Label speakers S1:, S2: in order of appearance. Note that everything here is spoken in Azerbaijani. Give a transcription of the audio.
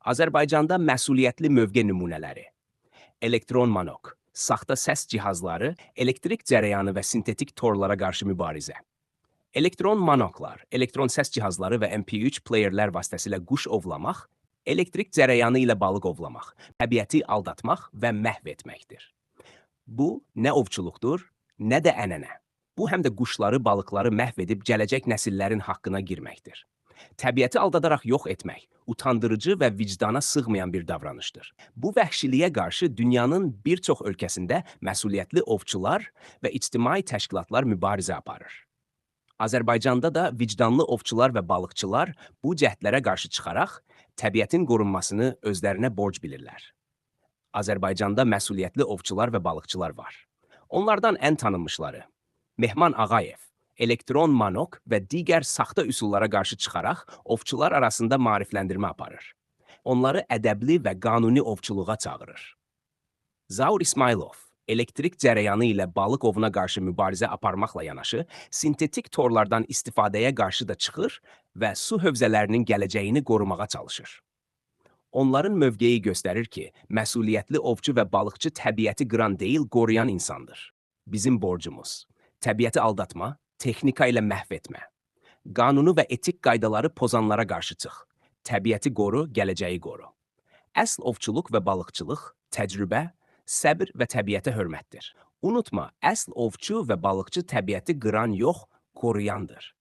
S1: Azərbaycanda məsuliyyətli mövqe nümunələri. Elektron manok, saxta səs cihazları, elektrik cərəyanı və sintetik torlara qarşı mübarizə. Elektron manoklar, elektron səs cihazları və MP3 playerlər vasitəsilə quş ovlamaq, elektrik cərəyanı ilə balıq ovlamaq, təbiəti aldatmaq və məhv etməkdir. Bu nə ovçuluqdur, nə də ənənə. Bu həm də quşları, balıqları məhv edib gələcək nəsillərin haqqına girməkdir. Təbiəti aldadaraq yox etmək utandırıcı və vicdana sığmayan bir davranışdır. Bu vəhşiliyə qarşı dünyanın bir çox ölkəsində məsuliyyətli ovçular və ictimai təşkilatlar mübarizə aparır. Azərbaycanda da vicdanlı ovçular və balıqçılar bu cəhdlərə qarşı çıxaraq təbiətin qorunmasını özlərinə borc bilirlər. Azərbaycanda məsuliyyətli ovçular və balıqçılar var. Onlardan ən tanınmışları Mehman Ağayev, elektron manok və digər saxta üsullara qarşı çıxaraq ovçular arasında maarifləndirmə aparır. Onları ədəbli və qanuni ovçuluğa çağırır. Zaur İsmailov elektrik cərəyanı ilə balıq ovuna qarşı mübarizə aparmaqla yanaşı, sintetik torlardan istifadəyə qarşı da çıxır və su hövzələrinin gələcəyini qorumağa çalışır. Onların mövqeyi göstərir ki, məsuliyyətli ovçu və balıqçı təbiəti qıran deyil, qoruyan insandır. Bizim borcumuz təbiəti aldatma, texnika ilə məhv etmə. Qanunu və etik qaydaları pozanlara qarşı çıx. Təbiəti qoru, gələcəyi qoru. Əsl ovçuluq və balıqçılıq təcrübə, səbr və təbiətə hörmətdir. Unutma, əsl ovçu və balıqçı təbiəti qıran yox, qoruyandır.